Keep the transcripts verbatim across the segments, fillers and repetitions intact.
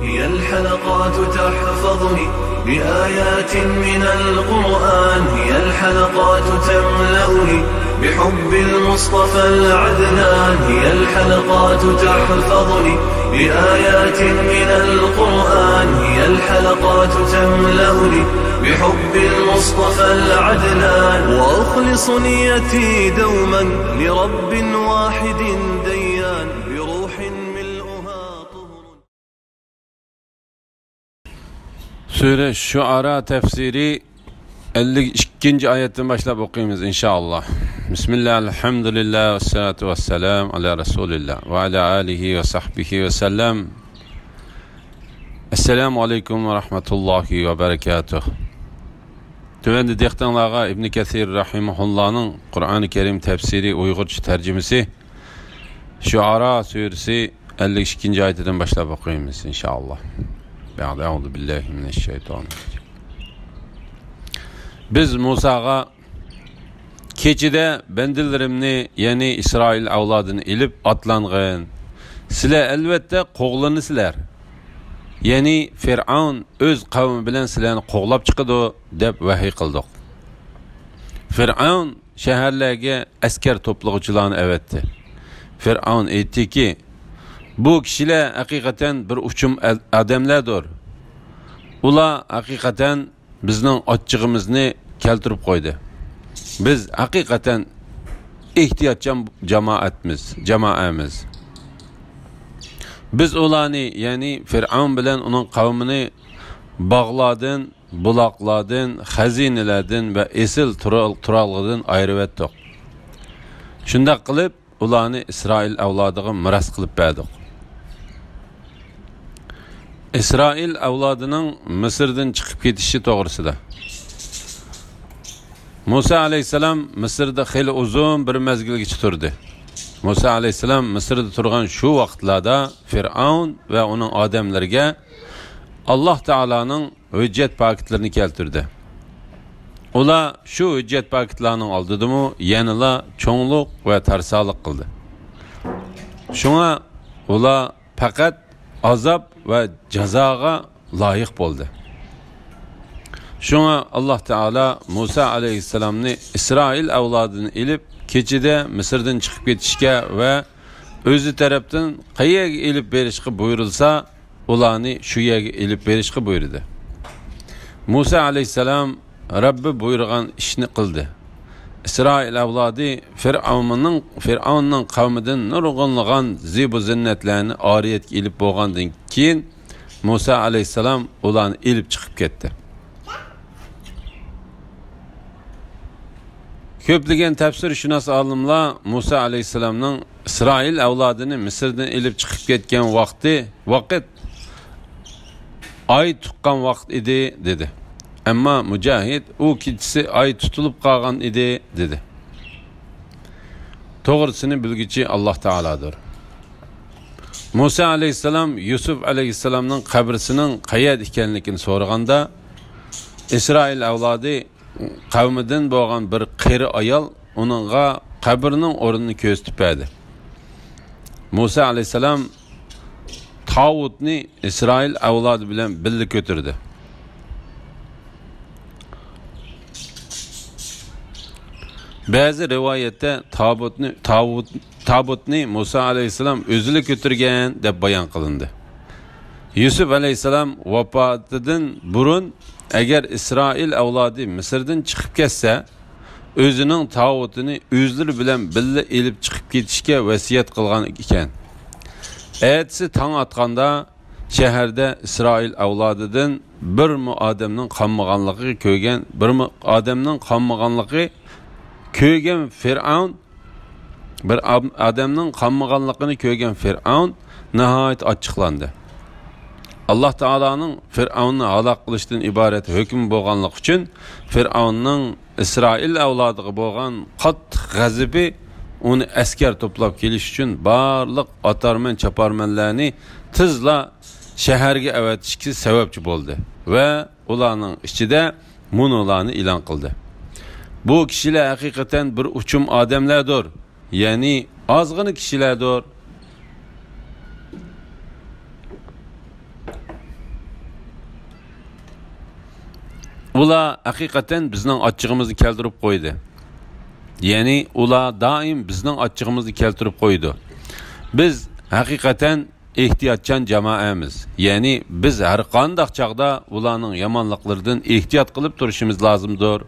هي الحلقات تحفظني بآيات من القرآن، هي الحلقات تملأني بحب المصطفى العدنان، هي الحلقات تحفظني بآيات من القرآن، هي الحلقات تملأني بحب المصطفى العدنان، وأخلص نيتي دوما لرب واحد ديان، بروح ملؤها طهر. سۈرە شۇئارا تەپسىرى ئەللىك ئىككىنچى ئايەتتىن باشلاپ ئوقۇيمىز، ئىنشائاللا. بىسمىللا، ئەلھەمدۇلىللا، ۋەسسالاتۇ ۋەسسالامۇ ئالا رەسۇلىللا ۋە ئالا ئالىھى ۋە سەھبىھى ۋەسەللەم. ئەسسالامۇ ئەلەيكۇم ۋە رەھمەتۇللاھى ۋە بەرەكاتۇھ. تۆۋەندە دىققىتىڭلارغا ئىبنى كەسىر رەھىمەھۇللانىڭ قۇرئانى كەرىم تەپسىرى ئۇيغۇرچە تەرجىمىسى شۇئارا سۈرىسى ئەللىك ئىككىنچى ئايىتىدىن باشلاپ ئوقۇيمىز، ئىنشائاللا. بەئدە، ئەئۇزۇ بىللاھى مىنەششەيتانىررەجىم. بىز مۇساغا، كېچىدە بەندىلىرىمنى، يەنى ئىسرائىل ئەۋلادىنى ئېلىپ ئاتلانغىن. سىلەر ئەلۋەتتە قوغلىنىسىلەر. يەنى فىرئەۋن ئۆز قەۋمى بىلەن سىلەرنى قوغلاپ چىقىدۇ، دەپ ۋەھىي قىلدۇق. فىرئەۋن شەھەرلەرگە ئەسكەر توپلىغۇچىلارنى ئەۋەتتى. فىرئەۋن ئېيتتىكى، بۇ كىشىلەر ھەقىقەتەن بىر ئۇچۇم ئە-، ئادەملەردۇر. ئۇلار ھەقىقەتەن بىزنىڭ ئاچچىقىمىزنى كەلتۈرۈپ قويدى. بىز ھەقىقەتەن ئېھتىياتچان جامائەتمىز، جامائەمىز. بىز ئۇلارنى، يەنى فىرئەۋن بىلەن ئۇنىڭ قەۋمىنى باغلاردىن، بۇلاقلاردىن، خەزىنىلەردىن ۋە ئېسىل تۇرال-، تۇرالغۇدىن ئايرىۋەتتۇق. شۇنداق قىلىپ، ئۇلارنى ئىسرائىل ئەۋلادىغا مىراس قىلىپ بەردۇق. ئىسرائىل ئەۋلادىنىڭ مىسىردىن چىقىپ كېتىشى توغرىسىدا. مۇسا ئەلەيھىسسالام مىسىردا خېلى ئۇزۇن بىر مەزگىلگىچە تۇردى. مۇسا ئەلەيھىسسالام مىسىردا تۇرغان شۇ ۋاقىتلاردا فىرئەۋن ۋە ئۇنىڭ ئادەملىرىگە ئاللاھ تائالانىڭ ھۆججەت پاكىتلىرىنى كەلتۈردى. ئۇلار شۇ ھۆججەت پاكىتلارنىڭ ئالدىدىمۇ يەنىلا چوڭلۇق ۋە تەرسالىق قىلدى. شۇڭا ئۇلار پەقەت ئازاب ۋە جازاغا لايىق بولدى. شۇڭا ئاللاھ تائالا مۇسا ئەلەيھىسسالامنى ئىسرائىل ئەۋلادىنى ئېلىپ، كېچىدە مىسىردىن چىقىپ كېتىشكە ۋە ئۆزى تەرەپتىن قەيەرگە ئېلىپ بېرىشقا بۇيرۇلسا، ئۇلارنى شۇ يەرگە ئېلىپ بېرىشقا بۇيرۇدى. مۇسا ئەلەيھىسسالام رەببى بۇيرۇغان ئىشنى قىلدى. ئىسرائىل ئەۋلادى فىرئەۋننىڭ، فىرئەۋننىڭ قەۋمىدىن نۇرغۇنلىغان زىبۇ زىننەتلەرنى ئارىيەتكە ئېلىپ بولغاندىن كېيىن، مۇسا ئەلەيھىسسالام ئۇلارنى ئېلىپ چىقىپ كەتتى. كۆپلىگەن تەپسىرشۇناس ئالىملار مۇسا ئەلەيھىسسالامنىڭ ئىسرائىل ئەۋلادىنى مىسىردىن ئېلىپ چىقىپ كەتكەن ۋاقتى، ۋاقىت ئاي تۇغقان ۋاقىت ئىدى، دېدى. ئەمما مۇجاھىد، ئۇ كېچىسى ئاي تۇتۇلۇپ قالغان ئىدى، دېدى. توغرىسىنى بىلگۈچى ئاللاھ تائالادۇر. مۇسا ئەلەيھىسسالام يۈسۈپ ئەلەيھىسسالامنىڭ قەبرىسىنىڭ قەيەردە ئىكەنلىكىنى سورىغاندا، ئىسرائىل ئەۋلادى قەۋمىدىن بولغان بىر قېرى ئايال ئۇنىڭغا قەبرىنىڭ ئورنىنى كۆرسىتىپ بەردى. مۇسا ئەلەيھىسسالام تاۋۇتنى ئىسرائىل ئەۋلادى بىلەن بىللە كۆتۈردى. بەزى رىۋايەتتە تابۇتنى، تاۋۇت، تابۇتنى مۇسا ئەلەيھىسسالام ئۆزىلا كۆتۈرگەن دەپ بايان قىلىندى. يۈسۈپ ئەلەيھىسسالام ۋاپاتىدىن بۇرۇن، ئەگەر ئىسرائىل ئەۋلادى مىسىردىن چىقىپ كەتسە، ئۆزىنىڭ تاۋۇتىنى ئۆزلىرى بىلەن بىللە ئېلىپ چىقىپ كېتىشكە ۋەسىيەت قىلغان ئىكەن. ئەتىسى تاڭ ئاتقاندا، شەھەردە ئىسرائىل ئەۋلادىدىن بىرمۇ ئادەمنىڭ قالمىغانلىقىنى كۆرگەن، بىرمۇ ئادەمنىڭ قالمىغانلىقى كۆرگەن فىرئەۋن، بىر ئام-، ئادەمنىڭ قالمىغانلىقىنى كۆرگەن فىرئەۋن ناھايىتى ئاچچىقلاندى. ئاللاھ تائالانىڭ فىرئەۋننى ھالاك قىلىشتىن ئىبارەت ھۆكمى بولغانلىقى ئۈچۈن، فىرئەۋننىڭ ئىسرائىل ئەۋلادىغا بولغان قاتتىق غەزىپى ئۇنى ئەسكەر توپلاپ كېلىش ئۈچۈن بارلىق ئاتارمەن-چاپارمەنلەرنى تېزلا شەھەرگە ئەۋەتىشكە سەۋەبچى بولدى ۋە ئۇلارنىڭ ئىچىدە مۇنۇلارنى ئېلان قىلدى: بۇ كىشىلەر ھەقىقەتەن بىر ئۇچۇم ئادەملەردۇر، يەنى ئازغىنە كىشىلەردۇر. ئۇلار ھەقىقەتەن بىزنىڭ ئاچچىقىمىزنى كەلتۈرۈپ قويدى. يەنى ئۇلار دائىم بىزنىڭ ئاچچىقىمىزنى كەلتۈرۈپ قويىدۇ. بىز ھەقىقەتەن ئېھتىياتچان جامائەمىز. يەنى بىز ھەر قانداق چاغدا ئۇلارنىڭ يامانلىقلىرىدىن ئېھتىيات قىلىپ تۇرۇشىمىز لازىمدۇر.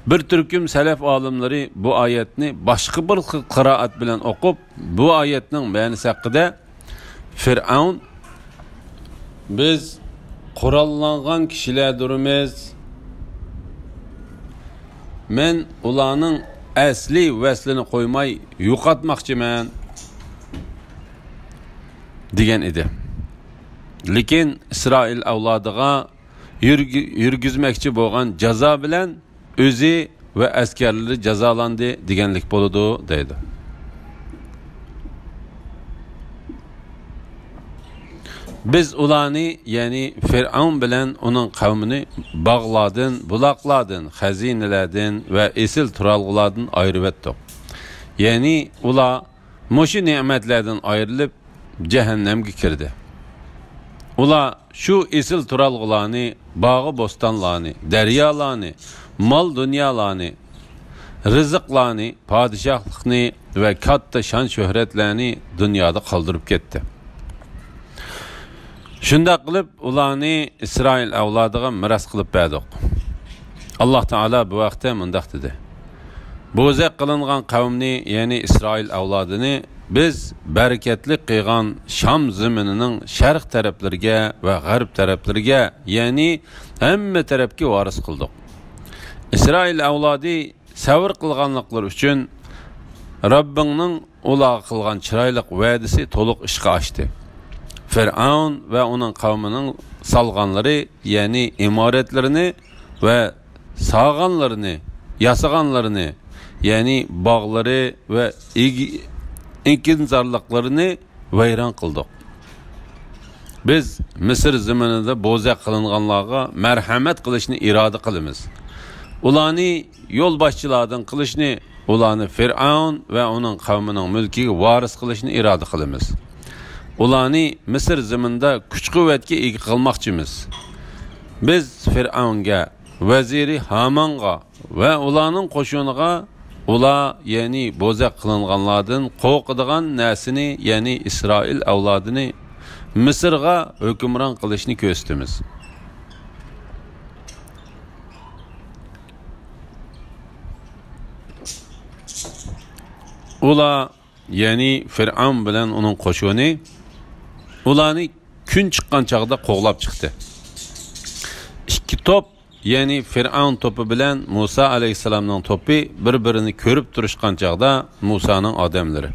بىر تۈركۈم سەلەف ئالىملىرى بۇ ئايەتنى باشقا بىر خىل قىرائەت بىلەن ئوقۇپ، بۇ ئايەتنىڭ مەنىسى ھەققىدە، فىرئەۋن، بىز قوراللانغان كىشىلەردۇرمىز. مەن ئۇلارنىڭ ئەسلى ۋەسلىنى قويماي يوقاتماقچىمەن، دېگەن ئىدى. لېكىن ئىسرائىل ئەۋلادىغا يۈرگۈ-، يۈرگۈزمەكچى بولغان جازا بىلەن ئۆزى ۋە ئەسكەرلىرى جازالاندى دېگەنلىك بولىدۇ، دەيدۇ. بىز ئۇلارنى، يەنى فىرئەۋن بىلەن ئۇنىڭ قەۋمىنى باغلاردىن، بۇلاقلاردىن، خەزىنىلەردىن ۋە ئېسىل تۇرالغۇلاردىن ئايرىۋەتتۇق. يەنى ئۇلار مۇشۇ نېمەتلەردىن ئايرىلىپ، جەھەننەمگە كىردى. ئۇلار شۇ ئېسىل تۇرالغۇلارنى، باغۇ بوستانلارنى، دەريالارنى، مال دۇنيالارنى، رىزىقلارنى، پادىشاھلىقنى ۋە كاتتا شان شۆھرەتلەرنى دۇنيادا قالدۇرۇپ كەتتى. شۇنداق قىلىپ، ئۇلارنى ئىسرائىل ئەۋلادىغا مىراس قىلىپ بەردۇق. ئاللاھ تائالا بۇ ھەقتە مۇنداق دېدى: بوزەك قىلىنغان قەۋمنى، يەنى ئىسرائىل ئەۋلادىنى بىز بەرىكەتلىك قىلغان شام زېمىنىنىڭ شەرق تەرەپلىرىگە ۋە غەرب تەرەپلىرىگە، يەنى ھەممە تەرەپكە ۋارىس قىلدۇق. ئىسرائىل ئەۋلادى سەۋر قىلغانلىقلىرى ئۈچۈن رەببىڭنىڭ ئۇلارغا قىلغان چىرايلىق ۋەدىسى تولۇق ئىشقا ئاشتى. فىرئەۋن ۋە ئۇنىڭ قەۋمىنىڭ سالغانلىرى، يەنى ئىمارەتلىرىنى ۋە سالغانلىرىنى، ياسىغانلىرىنى، يەنى باغلىرى ۋە ئېگى-، ئېكىنزارلىقلىرىنى ۋەيران قىلدۇق. بىز مىسىر زېمىنىدا بوزەك قىلىنغانلارغا مەرھەمەت قىلىشنى ئىرادە قىلىمىز. ئۇلارنى يولباشچىلاردىن قىلىشنى، ئۇلارنى فىرئەۋن ۋە ئۇنىڭ قەۋمىنىڭ مۈلكىگە ۋارىس قىلىشنى ئىرادە قىلىمىز. ئۇلارنى مىسىر زېمىنىدا كۈچ-قۇۋۋەتكە ئىگە قىلماقچىمىز. بىز فىرئەۋنگە، ۋەزىرى ھامانغا ۋە ئۇلارنىڭ قوشۇنىغا ئۇلار، يەنى بوزەك قىلىنغانلاردىن قورقىدىغان نەرسىنى، يەنى ئىسرائىل ئەۋلادىنى مىسىرغا ھۆكۈمران قىلىشنى كۆرسىتىمىز. ئۇلار، يەنى فىرئەۋن بىلەن ئۇنىڭ قوشۇنى ئۇلارنى كۈن چىققان چاغدا قوغلاپ چىقتى. ئىككى توپ، يەنى فىرئەۋن توپى بىلەن مۇسا ئەلەيھىسسالامنىڭ توپى بىر-بىرىنى كۆرۈپ تۇرۇشقان چاغدا مۇسانىڭ ئادەملىرى،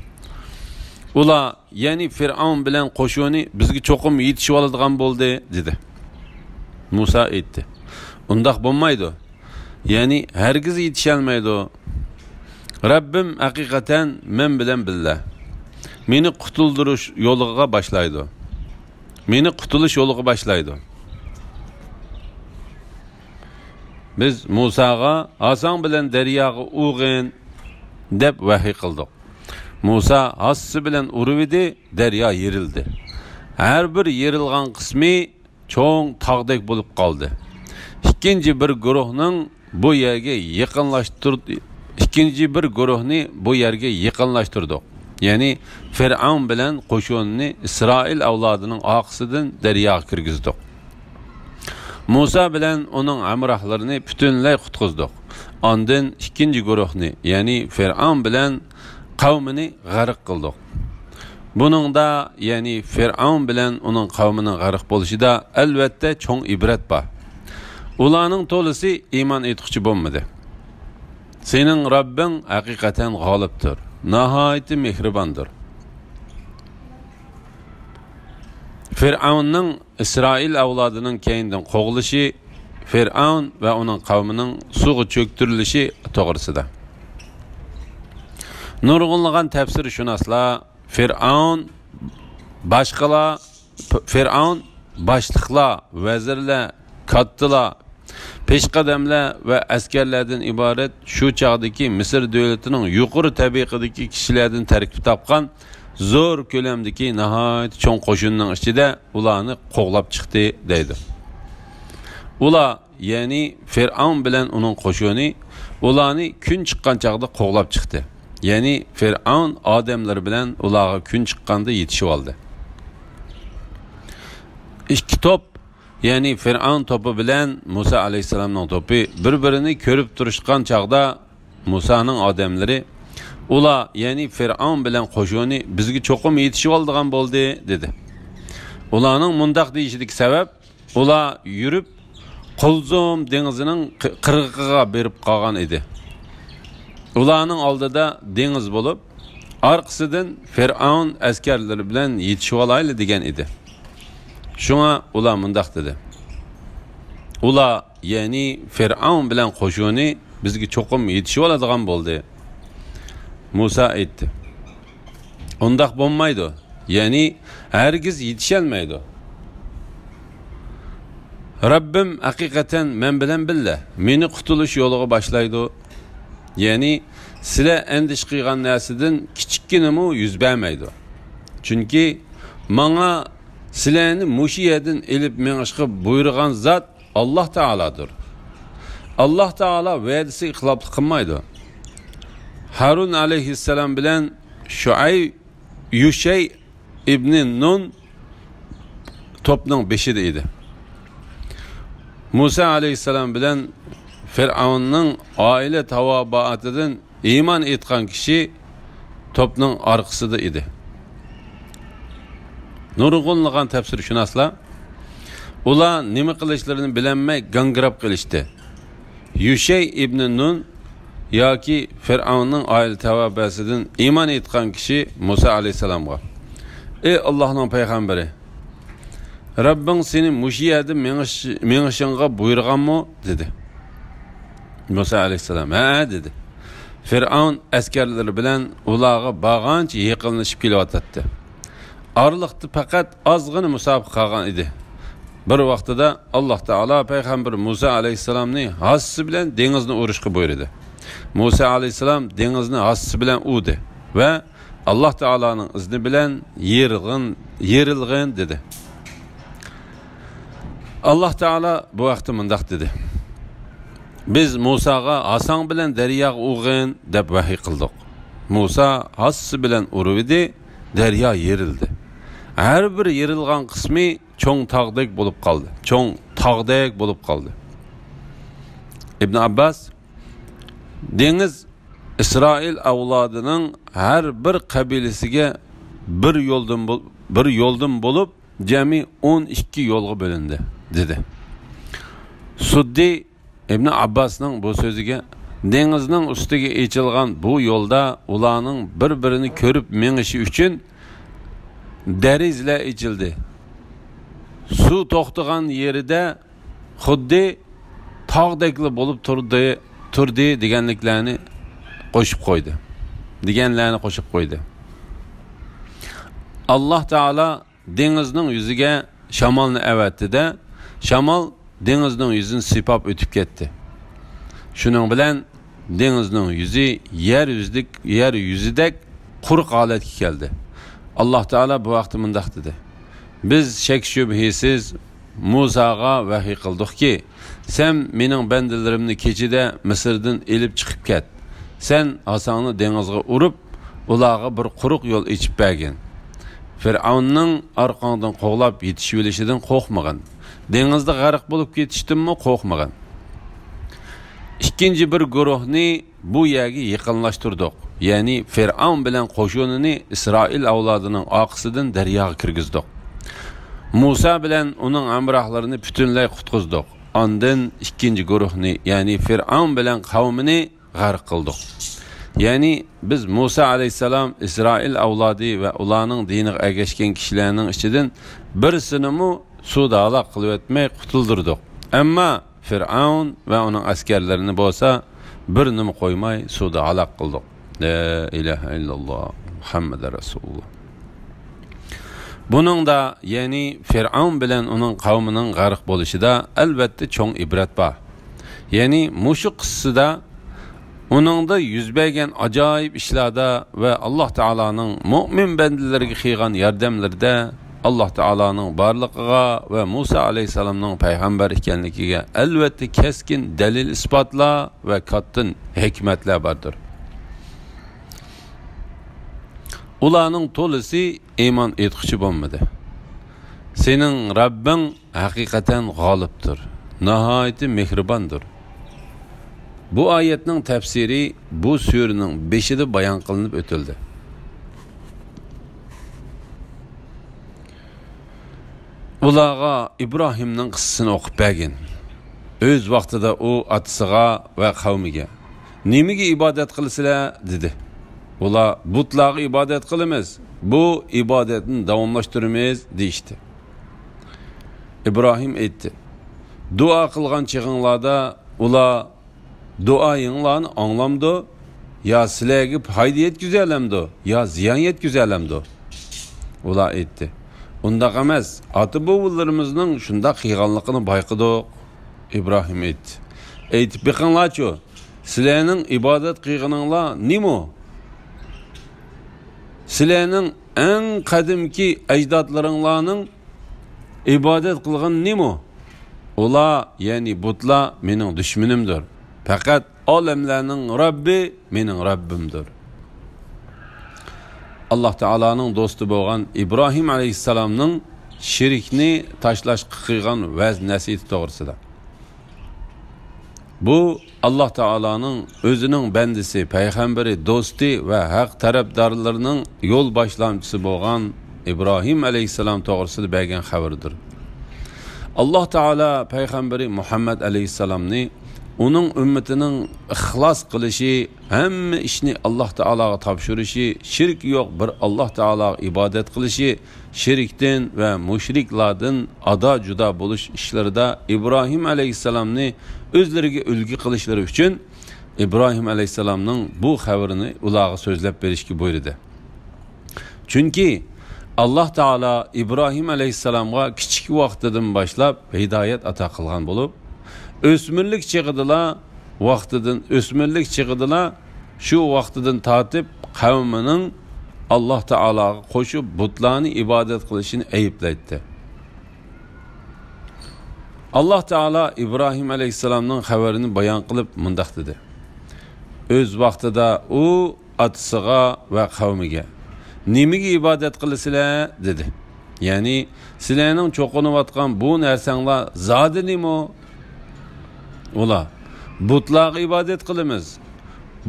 ئۇلار، يەنى فىرئەۋن بىلەن قوشۇنى بىزگە چوقۇم يېتىشىۋالىدىغان بولدى، دېدى. مۇسا ئېيتتى: ئۇنداق بولمايدۇ. يەنى ھەرگىز يېتىشەلمەيدۇ. رەببىم ھەقىقەتەن مەن بىلەن بىللە. مېنى قۇتۇلدۇرۇش يولىغا باشلايدۇ. مېنى قۇتۇلۇش يولىغا باشلايدۇ. بىز مۇساغا: «ھاساڭ بىلەن دەرياغا ئۇرغىن» دەپ ۋەھىي قىلدۇق. مۇسا ھاسىسى بىلەن ئۇرۇۋىدى، دەريا يېرىلدى. ھەر بىر يېرىلغان قىسمى چوڭ تاغدەك بولۇپ قالدى. ئىككىنچى بىر گۇرۇھنىڭ بۇ يەرگە يېقىنلاشتۇر-، ئىككىنچى بىر گۇرۇھنى بۇ يەرگە يېقىنلاشتۇردۇق. يەنى فىرئەۋن بىلەن قوشۇنىنى ئىسرائىل ئەۋلادىنىڭ ئارقىسىدىن دەرياغا كىرگۈزدۇق. مۇسا بىلەن ئۇنىڭ ھەمراھلىرىنى پۈتۈنلەي قۇتقۇزدۇق. ئاندىن ئىككىنچى گۇرۇھنى، يەنى فىرئەۋن بىلەن قەۋمىنى غەرق قىلدۇق. بۇنىڭدا، يەنى فىرئەۋن بىلەن ئۇنىڭ قەۋمىنىڭ غەرق بولۇشىدا ئەلۋەتتە چوڭ ئىبرەت بار. ئۇلارنىڭ تولىسى ئىمان ئېيتقۇچى بولمىدى. سېنىڭ رەببىڭ ھەقىقەتەن غالىبتۇر، ناھايىتى مېھرىباندۇر. فىرئەۋننىڭ ئىسرائىل ئەۋلادىنىڭ كەينىدىن قوغلىشى، فىرئەۋن ۋە ئۇنىڭ قەۋمىنىڭ سۇغا چۆكتۈرۈلۈشى توغرىسىدا. نۇرغۇنلىغان تەپسىرشۇناسلار فىرئەۋن باشقىلار، فىرئەۋن باشلىقلار، ۋەزىرلەر، كاتتىلار، پېشقەدەملەر ۋە ئەسكەرلەردىن ئىبارەت شۇ چاغدىكى مىسىر دۆلىتىنىڭ يۇقىرى تەبىقىدىكى كىشىلەردىن تەركىب تاپقان زور كۆلەمدىكى ناھايىتى چوڭ قوشۇننىڭ ئىچىدە ئۇلارنى قوغلاپ چىقتى، دەيدۇ. ئۇلار، يەنى فىرئەۋن بىلەن ئۇنىڭ قوشۇنى ئۇلارنى كۈن چىققان چاغدا قوغلاپ چىقتى. يەنى فىرئەۋن ئادەملىرى بىلەن ئۇلارغا كۈن چىققاندا يېتىشىۋالدى. ئىككى توپ، يەنى فىرئەۋن توپى بىلەن مۇسا ئەلەيھىسسالامنىڭ توپى بىر-بىرىنى كۆرۈپ تۇرۇشقان چاغدا، مۇسانىڭ ئادەملىرى، ئۇلار، يەنى فىرئەۋن بىلەن قوشۇنى بىزگە چوقۇم يېتىشىۋالىدىغان بولدى، دېدى. ئۇلارنىڭ مۇنداق دېيىشىدىكى سەۋەب، ئۇلار يۈرۈپ، قۇلزۇم دېڭىزىنىڭ قى-، قىرغىقىغا بېرىپ قالغان ئىدى. ئۇلارنىڭ ئالدىدا دېڭىز بولۇپ، ئارقىسىدىن فىرئەۋن ئەسكەرلىرى بىلەن يېتىشىۋالايلى دېگەن ئىدى. شۇڭا ئۇلار مۇنداق دېدى. ئۇلار، يەنى فىرئەۋن بىلەن قوشۇنى بىزگە چوقۇم يېتىشىۋالىدىغان بولدى. مۇسا ئېيتتى، ئۇنداق بولمايدۇ، يەنى ھەرگىز يېتىشەلمەيدۇ. رەببىم ھەقىقەتەن مەن بىلەن بىللە، مېنى قۇتۇلۇش يولىغا باشلايدۇ. يەنى سىلەر ئەندىشە قىلغان نەرسىدىن كىچىككىنىمۇ يۈز بەرمەيدۇ. چۈنكى ماڭا سىلەرنى مۇشۇ يەردىن ئېلىپ مېڭىشقا بۇيرۇغان زات ئاللاھ تائالادۇر. ئاللاھ تائالا ۋەدىسىگە خىلاپلىق قىلمايدۇ. ھارۇن ئەلەيھىسسالام بىلەن شۇئەي، يۇشەي ئىبنى نۇن توپنىڭ بېشىدا ئىدى. مۇسا ئەلەيھىسسالام بىلەن فىرئەۋننىڭ ئائىلە تاۋابىئاتىدىن ئىمان ئېيتقان كىشى توپنىڭ ئارقىسىدا ئىدى. نۇرغۇنلىغان تەپسىرشۇناسلار، ئۇلار نېمە قىلىشلىرىنى بىلەلمەي گاڭگىراپ قېلىشتى. يۇشەي ئىبنى نۇن ياكى فىرئەۋننىڭ ئائىلە تەۋابەسىدىن ئىمان ئېيتقان كىشى مۇسا ئەلەيھىسسالامغا، ئى ئاللاھنىڭ پەيغەمبىرى، رەببىڭ سېنى مۇشۇ يەردىن مېڭىش-، مېڭىشىڭغا بۇيرۇغانمۇ؟ دېدى. مۇسا ئەلەيھىسسالام، ھەئە، دېدى. فىرئەۋن ئەسكەرلىرى بىلەن ئۇلارغا بارغانچە يېقىنلىشىپ كېلىۋاتاتتى. ئارىلىقتا پەقەت ئازغىنە مۇساپە قالغان ئىدى. بىر ۋاقتىدا ئاللاھ تائالا پەيغەمبىر مۇسا ئەلەيھىسسالامنى ھاسىسى بىلەن دېڭىزنى ئۇرۇشقا بۇيرۇدى. مۇسا ئەلەيھىسسالام دېڭىزنى ھاسىسى بىلەن ئۇردى ۋە ئاللاھ تائالانىڭ ئىزنى بىلەن يېرىلغىن، يېرىلغىن دېدى. ئاللاھ تائالا بۇ ھەقتە مۇنداق دېدى، بىز مۇساغا ھاساڭ بىلەن دەرياغا ئۇرغىن دەپ ۋەھىي قىلدۇق. مۇسا ھاسىسى بىلەن ئۇرۇۋىدى، دەريا يېرىلدى. ھەر بىر يېرىلغان قىسمى چوڭ تاغدەك بولۇپ قالدى. چوڭ تاغدەك بولۇپ قالدى. ئىبن ئابباس، دېڭىز ئىسرائىل ئەۋلادىنىڭ ھەر بىر قەبىلىسىگە بىر يولدىن بول-، بىر يولدىن بولۇپ، جەمئىي ئون ئىككى يولغا بۆلۈندى، دېدى. سۇددى ئىبن ئابباسنىڭ بۇ سۆزىگە، دېڭىزنىڭ ئۈستىگە ئېچىلغان بۇ يولدا ئۇلارنىڭ بىر-بىرىنى كۆرۈپ مېڭىشى ئۈچۈن دەرىزىلەر ئېچىلدى. سۇ توختىغان يېرىدە خۇددى تاغدەكلا بولۇپ تۇردى، تۇردى دېگەنلىكلەرنى قوشۇپ قويدى. دېگەنلەرنى قوشۇپ قويدى. ئاللاھ تائالا دېڭىزنىڭ يۈزىگە شامالنى ئەۋەتتى-دە، شامال دېڭىزنىڭ يۈزىنى سىيپاپ ئۆتۈپ كەتتى. شۇنىڭ بىلەن دېڭىزنىڭ يۈزى يەر يۈزىدەك، يەر يۈزىدەك قۇرۇق ھالەتكە كەلدى. ئاللاھ تائالا بۇ ھەقتە مۇنداق دېدى، بىز شەك-شۈبھىسىز مۇساغا ۋەھىي قىلدۇقكى، سەن مېنىڭ بەندىلىرىمنى كېچىدە مىسىردىن ئېلىپ چىقىپ كەت. سەن ھاساڭنى دېڭىزغا ئۇرۇپ، ئۇلارغا بىر قۇرۇق يول ئېچىپ بەرگىن. فىرئەۋننىڭ ئارقاڭدىن قوغلاپ يېتىشىۋېلىشىدىن قورقمىغىن. دېڭىزدا غەرق بولۇپ كېتىشتىنمۇ قورقمىغىن. ئىككىنچى بىر گۇرۇھنى بۇ يەرگە يېقىنلاشتۇردۇق. يەنى فىرئەۋن بىلەن قوشۇنىنى ئىسرائىل ئەۋلادىنىڭ ئارقىسىدىن دەرياغا كىرگۈزدۇق. مۇسا بىلەن ئۇنىڭ ھەمراھلىرىنى پۈتۈنلەي قۇتقۇزدۇق. ئاندىن ئىككىنچى گۇرۇھنى، يەنى فىرئەۋن بىلەن قەۋمىنى غەرق قىلدۇق. يەنى بىز مۇسا ئەلەيھىسسالام، ئىسرائىل ئەۋلادى ۋە ئۇلارنىڭ دىنىغا ئەگەشكەن كىشىلەرنىڭ ئىچىدىن بىرسىنىمۇ سۇدا ھالاك قىلىۋەتمەي قۇتۇلدۇردۇق. ئەمما فىرئەۋن ۋە ئۇنىڭ ئەسكەرلىرىنى بولسا بىر نېمە قويماي سۇدا ھالاك قىلدۇق. لا ئىلاھە ئىللاللا، مۇھەممەد رەسۇلۇللا. بۇنىڭدا، يەنى فىرئەۋن بىلەن ئۇنىڭ قەۋمىنىڭ غەرق بولۇشىدا ئەلۋەتتە چوڭ ئىبرەت بار. يەنى مۇشۇ قىسسىدا ئۇنىڭدا يۈز بەرگەن ئاجايىپ ئىشلاردا ۋە ئاللاھ تائالانىڭ مۆمىن بەندىلىرىگە قىلغان ياردەملىرىدە ئاللاھ تائالانىڭ بارلىقىغا ۋە مۇسا ئەلەيھىسسالامنىڭ پەيغەمبەر ئىكەنلىكىگە ئەلۋەتتە كەسكىن دەلىل-ئىسپاتلار ۋە كاتتا ھېكمەتلەر باردۇر. ئۇلارنىڭ تولىسى ئىمان ئېيتقۇچى بولمىدى. سېنىڭ رەببىڭ ھەقىقەتەن غالىبتۇر، ناھايىتى مېھرىباندۇر. بۇ ئايەتنىڭ تەپسىرى بۇ سۈرىنىڭ بېشىدا بايان قىلىنىپ ئۆتۈلدى. ئۇلارغا ئىبراھىمنىڭ قىسسىسىنى ئوقۇپ بەرگىن. ئۆز ۋاقتىدا ئۇ ئاتىسىغا ۋە قەۋمىگە، «نېمىگە ئىبادەت قىلىسىلەر؟» دېدى. ئۇلار، «بۇتلارغا ئىبادەت قىلىمىز، بۇ ئىبادەتنى داۋاملاشتۇرىمىز» دېيىشتى. ئىبراھىم ئېيتتى، «دۇئا قىلغان چېغىڭلاردا ئۇلار دۇئايىڭلارنى ئاڭلامدۇ؟ يا سىلەرگە پايدا يەتكۈزەلەمدۇ؟ يا زىيان يەتكۈزەلەمدۇ؟» ئۇلار ئېيتتى، «ئۇنداق ئەمەس، ئاتا-بوۋىلىرىمىزنىڭ شۇنداق قىلغانلىقىنى بايقىدۇق.» ئىبراھىم ئېيتتى، «ئېيتىپ بېقىڭلارچۇ، سىلەرنىڭ ئىبادەت قىلغىنىڭلار نېمە؟ سىلەرنىڭ ئەڭ قەدىمكى ئەجدادلىرىڭلارنىڭ ئىبادەت قىلغىنى نېمە؟» ئۇلار، يەنى بۇتلار، «مېنىڭ دۈشمىنىمدۇر. پەقەت ئالەملەرنىڭ رەببى مېنىڭ رەببىمدۇر.» ئاللاھ تائالانىڭ دوستى بولغان ئىبراھىم ئەلەيھىسسالامنىڭ شېرىكنى تاشلاشقا قىلغان ۋەز-نەسىھىتى توغرىسىدا. بۇ ئاللاھ تائالانىڭ ئۆزىنىڭ بەندىسى، پەيغەمبىرى، دوستى ۋە ھەق تەرەپدارلىرىنىڭ يول باشلامچىسى بولغان ئىبراھىم ئەلەيھىسسالام توغرىسىدا بەرگەن خەۋىرىدۇر. ئاللاھ تائالا پەيغەمبىرى مۇھەممەد ئەلەيھىسسالامنى ئۇنىڭ ئۈممىتىنىڭ ئىخلاس قىلىشى، ھەممە ئىشنى ئاللاھ تائالاغا تاپشۇرۇشى، شېرىكى يوق بىر ئاللاھ تائالاغا ئىبادەت قىلىشى، شېرىكتىن ۋە مۇشرىكلاردىن ئادا-جۇدا بولۇش ئىشلىرىدا ئىبراھىم ئەلەيھىسسالامنى ئۆزلىرىگە ئۈلگە قىلىشلىرى ئۈچۈن، ئىبراھىم ئەلەيھىسسالامنىڭ بۇ خەۋىرىنى ئۇلارغا سۆزلەپ بېرىشكە بۇيرۇدى. چۈنكى ئاللاھ تائالا ئىبراھىم ئەلەيھىسسالامغا كىچىك ۋاقتىدىن باشلاپ ھىدايەت ئاتا قىلغان بولۇپ، ئۆسمۈرلۈك چېغىدىلا، ۋاقتىدىن، ئۆسمۈرلۈك چېغىدىلا شۇ ۋاقتىدىن تارتىپ قەۋمىنىڭ ئاللاھ تائالاغا قوشۇپ بۇتلارنى ئىبادەت قىلىشىنى ئەيىبلەيتتى. ئاللاھ تائالا ئىبراھىم ئەلەيھىسسالامنىڭ خەۋىرىنى بايان قىلىپ مۇنداق دېدى، ئۆز ۋاقتىدا ئۇ ئاتىسىغا ۋە قەۋمىگە، «نېمىگە ئىبادەت قىلىسىلەر؟» دېدى. يەنى، «سىلەرنىڭ چوقۇنۇۋاتقان بۇ نەرسەڭلار زادى نېمە؟» ئۇلار، «بۇتلارغا ئىبادەت قىلىمىز،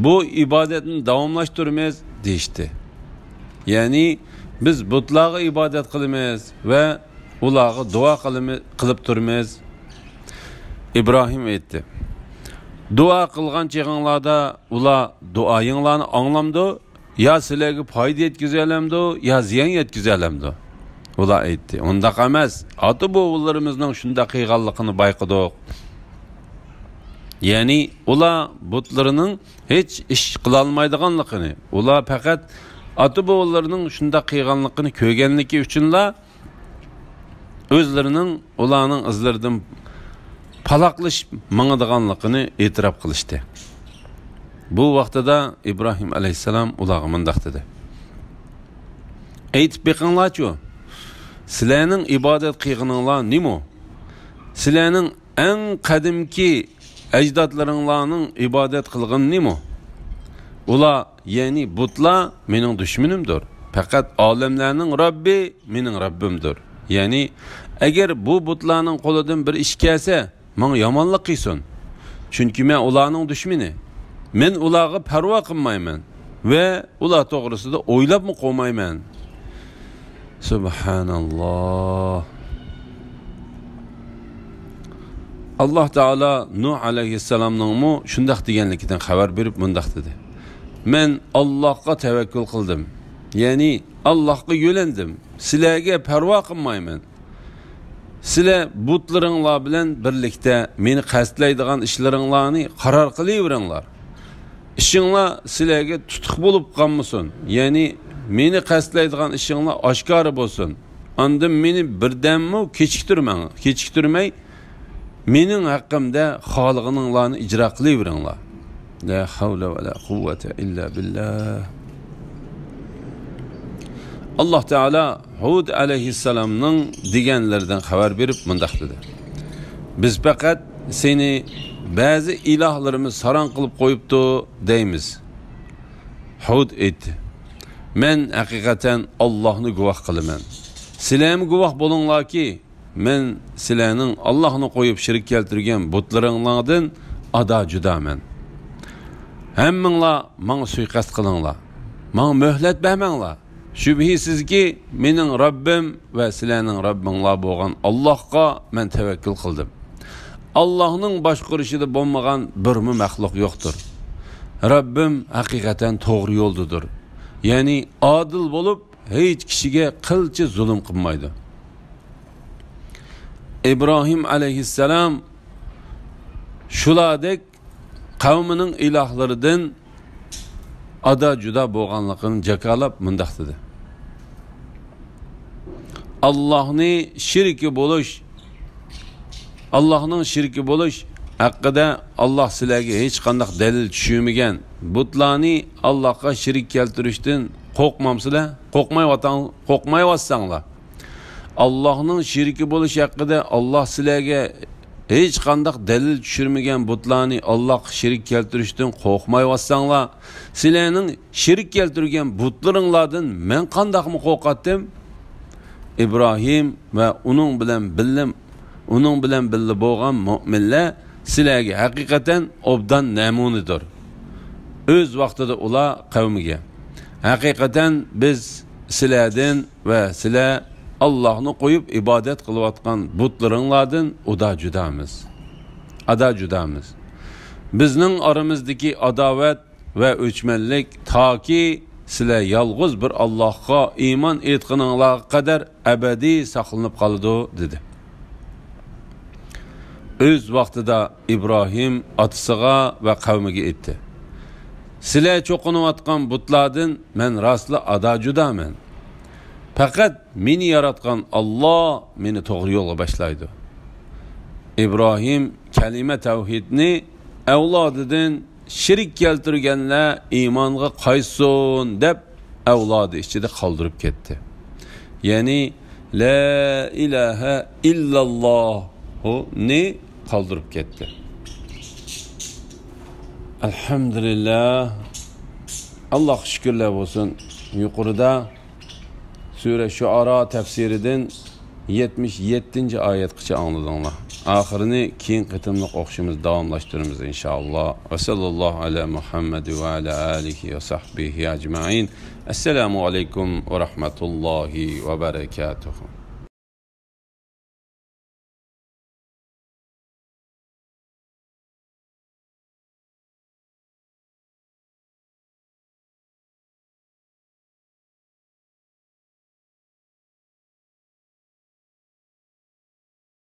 بۇ ئىبادەتنى داۋاملاشتۇرىمىز» دېيىشتى. يەنى، «بىز بۇتلارغا ئىبادەت قىلىمىز ۋە ئۇلارغا دۇئا قىلىمى-، قىلىپ تۇرىمىز.» ئىبراھىم ئېيتتى، «دۇئا قىلغان چېغىڭلاردا ئۇلار دۇئايىڭلارنى ئاڭلامدۇ؟ يا سىلەرگە پايدا يەتكۈزەلەمدۇ، يا زىيان يەتكۈزەلەمدۇ؟» ئۇلار ئېيتتى، «ئۇنداق ئەمەس، ئاتا-بوۋىلىرىمىزنىڭ شۇنداق قىلغانلىقىنى بايقىدۇق.» يەنى ئۇلار بۇتلىرىنىڭ ھېچ ئىش قىلالمايدىغانلىقىنى، ئۇلار پەقەت ئاتا-بوۋىلىرىنىڭ شۇنداق قىلغانلىقىنى كۆرگەنلىكى ئۈچۈنلا ئۆزلىرىنىڭ ئۇلارنىڭ ئىزلىرىدىن پالاقلىشىپ ماڭىدىغانلىقىنى ئېتىراپ قىلىشتى. بۇ ۋاقتىدا ئىبراھىم ئەلەيھىسسالام ئۇلارغا مۇنداق دېدى، ئېيتىپ بېقىڭلارچۇ، سىلەرنىڭ ئىبادەت قىلغىنىڭلار نېمە؟ سىلەرنىڭ ئەڭ قەدىمكى ئەجدادلىرىڭلارنىڭ ئىبادەت قىلغىنى نېمە؟ ئۇلار، يەنى بۇتلار، مېنىڭ دۈشمىنىمدۇر. پەقەت ئالەملەرنىڭ رەببى مېنىڭ رەببىمدۇر. يەنى، ئەگەر بۇ بۇتلارنىڭ قولىدىن بىر ئىش كەلسە، ماڭا يامانلىق قىلسۇن. چۈنكى مەن ئۇلارنىڭ دۈشمىنى. مەن ئۇلارغا پەرۋا قىلمايمەن ۋە ئۇلار توغرىسىدا ئويلاپمۇ قويمايمەن. سۇبھاناللاھ. ئاللاھ تائالا نۇھ ئەلەيھىسسالامنىڭمۇ شۇنداق دېگەنلىكىدىن خەۋەر بېرىپ مۇنداق دېدى، مەن ئاللاھقا تەۋەككۈل قىلدىم، يەنى ئاللاھقا يۆلەندىم، سىلەرگە پەرۋا قىلمايمەن. سىلەر بۇتلىرىڭلار بىلەن بىرلىكتە مېنى قەستلەيدىغان ئىشلىرىڭلارنى قارار قىلىۋېرىڭلار. ئىشىڭلار سىلەرگە تۇتۇق بولۇپ قالمىسۇن، يەنى مېنى قەستلەيدىغان ئىشىڭلار ئاشكارا بولسۇن. ئاندىن مېنى بىردەممۇ كېچىكتۈرمەڭ، كېچىكتۈرمەي، مېنىڭ ھەققىمدە خالىغىنىڭلارنى ئىجرا قىلىۋېرىڭلار. لا حول ولا قوة إلا بالله. ئاللاھ تائالا ھۇد ئەلەيھىسسالامنىڭ دېگەنلىرىدىن خەۋەر بېرىپ مۇنداق دېدى: «بىز پەقەت سېنى بەزى ئىلاھلىرىمىز ساراڭ قىلىپ قويۇپتۇ دەيمىز.» ھۇد ئېيتتى: «مەن ھەقىقەتەن ئاللاھنى گۇۋاھ قىلىمەن. سىلەرمۇ گۇۋاھ بولۇڭلاركى، مەن سىلەرنىڭ ئاللاھنى قويۇپ شېرىك كەلتۈرگەن بۇتلىرىڭلاردىن ئادا-جۇدامەن. ھەممىڭلار ماڭا سۇيىقەست قىلىڭلار. ماڭا مۆھلەت بەرمەڭلار. شۈبھىسىزكى، مېنىڭ رەببىم ۋە سىلەرنىڭ رەببىڭلار بولغان ئاللاھقا مەن تەۋەككۈل قىلدىم. ئاللاھنىڭ باشقۇرۇشىدا بولمىغان بىرمۇ مەخلۇق يوقتۇر. رەببىم ھەقىقەتەن توغرا يولدىدۇر. يەنى ئادىل بولۇپ، ھېچ كىشىگە قىلچە زۇلۇم قىلمايدۇ.» ئىبراھىم ئەلەيھىسسالام شۇلاردەك قەۋمىنىڭ ئىلاھلىرىدىن ئادا-جۇدا بولغانلىقىنى جاكارلاپ مۇنداق دېدى: «ئاللاھنى شېرىكى بولۇش، ئاللاھنىڭ شېرىكى بولۇش ھەققىدە ئاللاھ سىلەرگە ھېچقانداق دەلىل چۈشۈرمىگەن بۇتلارنى ئاللاھقا شېرىك كەلتۈرۈشتىن قورقمامسىلەر؟ قورقمايۋاتاڭ-، قورقمايۋاتساڭلار، ئاللاھنىڭ شېرىكى بولۇشى ھەققىدە ئاللاھ سىلەرگە ھېچقانداق دەلىل چۈشۈرمىگەن بۇتلارنى ئاللاھقا شېرىك كەلتۈرۈشتىن قورقمايۋاتساڭلار، سىلەرنىڭ شېرىك كەلتۈرگەن بۇتلىرىڭلاردىن مەن قانداقمۇ قورقاتتىم؟» ئىبراھىم ۋە ئۇنىڭ بىلەن بىللە، ئۇنىڭ بىلەن بىللە بولغان مۆمىنلەر سىلەرگە ھەقىقەتەن ئوبدان نەمۇنىدۇر. ئۆز ۋاقتىدا ئۇلار قەۋمىگە: «ھەقىقەتەن بىز سىلەردىن ۋە سىلەر ئاللاھنى قويۇپ ئىبادەت قىلىۋاتقان بۇتلىرىڭلاردىن ئۇدا جۇدامىز، ئادا جۇدامىز. بىزنىڭ ئارىمىزدىكى ئاداۋەت ۋە ئۆچمەنلىك تاكى سىلەر يالغۇز بىر ئاللاھقا ئىمان ئېيتقىنىڭلارغا قەدەر ئەبەدىي ساقلىنىپ قالىدۇ» دېدى. ئۆز ۋاقتىدا ئىبراھىم ئاتىسىغا ۋە قەۋمىگە ئېيتتى: «سىلەر چوقۇنۇۋاتقان بۇتلاردىن مەن راستلا ئادا جۇدامەن. پەقەت مېنى ياراتقان ئاللاھ مېنى توغرا يولغا باشلايدۇ.» ئىبراھىم كەلىمە تەۋھىدنى ئەۋلادىدىن «شېرىك كەلتۈرگەنلەر ئىمانغا قايتسۇن» دەپ، ئەۋلادى ئىچىدە قالدۇرۇپ كەتتى. يەنى «لا ئىلاھە ئىللاللاھۇ»نى قالدۇرۇپ كەتتى. ئەلھەمدۇلىللاھ. ئاللاھقا شۈكۈرلەر بولسۇن. يۇقىرىدا سۈرە شۇئارا تەپسىرىدىن يەتمىش يەتتىنچى ئايەتكىچە ئاڭلىدىڭلار. ئاخىرىنى كېيىن قېتىملىق ئوقۇشىمىز داۋاملاشتۇرىمىز، ئىنشائاللا. ۋە سەللاللاھۇ ئەلا مۇھەممەد ۋە ئەلا ئالىھى ۋە سەھبىھى ئەجمەئىن. ئەسسالامۇ ئەلەيكۇم ۋە رەھمەتۇللاھى ۋە بەرەكاتۇھۇ.